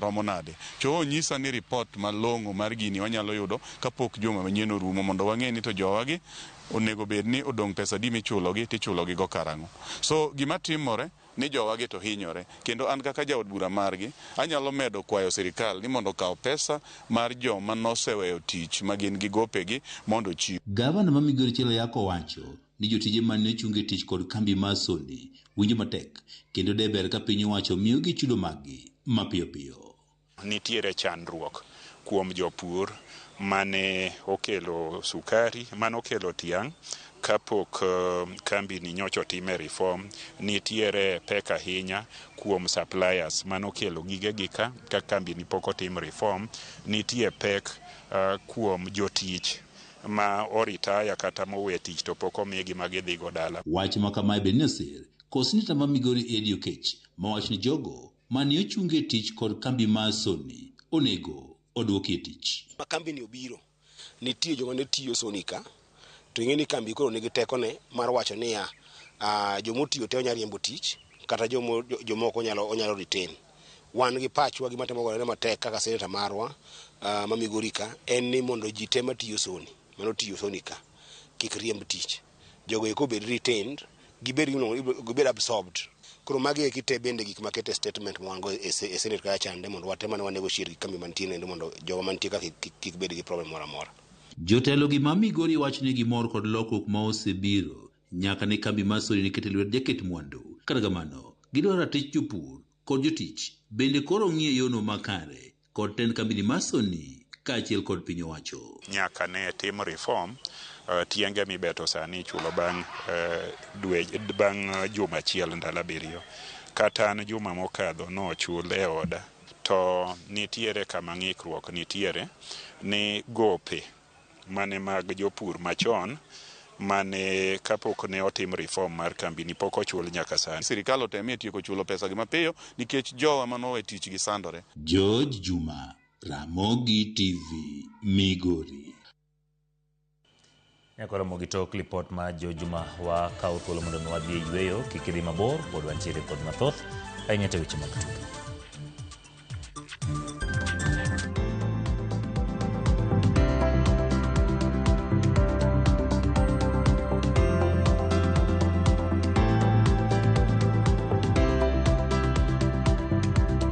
romo nade. Cho nyisa ni report malong'o mar gini wanyalo yudo kapok juma manyien orumo mondo wang'e ni to jowagi onego bed ni odong' pesa adi michulogi tichulogi go karang'o. So gima timore ni jowagi to hinyore. Kendo an kaka jaod bura margi, anyalo medo kwayo sirikal ni mondo okaw pesa mar joma noseweyo tich ma gin gi gopegi mondo ochiw. Gavana ma Migori Chielo Ayacko owacho ni jotije mane ochung e tich kod kambi mar Sony winjo matek kendo de ber ka piny owacho miyogi chudo maggi mapiyo piyo. Nitiere chandruok kuom jopur mane okelo sukari, mane okelo tiang' kapok kambi ni nyocha otime reform. Nitiere pek ahinya kuom suppliers mane okelo gigegi ka kambi ni pok otim reform. Nitie pek kuom jotich ma oritaya kata mowe tich to pok omigi ma gidhigo dala. Wach ma kamae bende ne osir kod seneta ma Migori Eddie Oketch mawacho ni jogo mane ochung e tich kod kambi mar Sony onego oduoki e tich. Ma kambi ni obiro, nitie joma ne tiyo Sony ka, to ing'e ni kambi koro nigi tekone mar wacho niya, jomotiyo te onyalo riembo tich kata jomoko onyalo retain. Wan gi pachwa gima temo gore matek kaka seneta marwa ma Migori ka en ni mondo ji te matiyo Sony, mano tiyo Sony ka, kik riemb tich. Jogo eko obed retained, gibed absorbed. Koro magi eki te bende gik makete statement ma wan go e Senate kacha chande mondo watem ane wa negotiate gi kambi mantie no mondo jogo mantie ka kik bed gi problem moro amora. Jotelo gi ma Migori wacho ni gimor kod lokruok ma osebiro nyaka ne kambi mar Sony nikete lwet jaket mwandu. Kata kamano, gidwaro ratich jopur kod jotich bende koro ng'iyo yono makare kod tend kambi mar Sony kaachiel kod piny owacho. Nyaka ne tim reform, tienge mibeto sani ichulo bang' dwe, bang' juma achiel ndalo 7. Kata an juma mokadho nochul e oda. To nitiere kama ng'ikruok nitiere ni gope mane mag jopur machon mane kapok ne otim reform mar kambi ni pok ochul nyaka sani. Sirikal otemie tieko chulo pesa gi mapiyo nikech jowa manowe tich gi sandore. George Juma, Ramogi TV, Migori. Nyaka romo gi tok lipot mar George Juma wa kawo thuolo mondo mi wadhi e yweyo, kik idhi mabor, pod wantiere kod mathoth ahinya e weche mag tuke.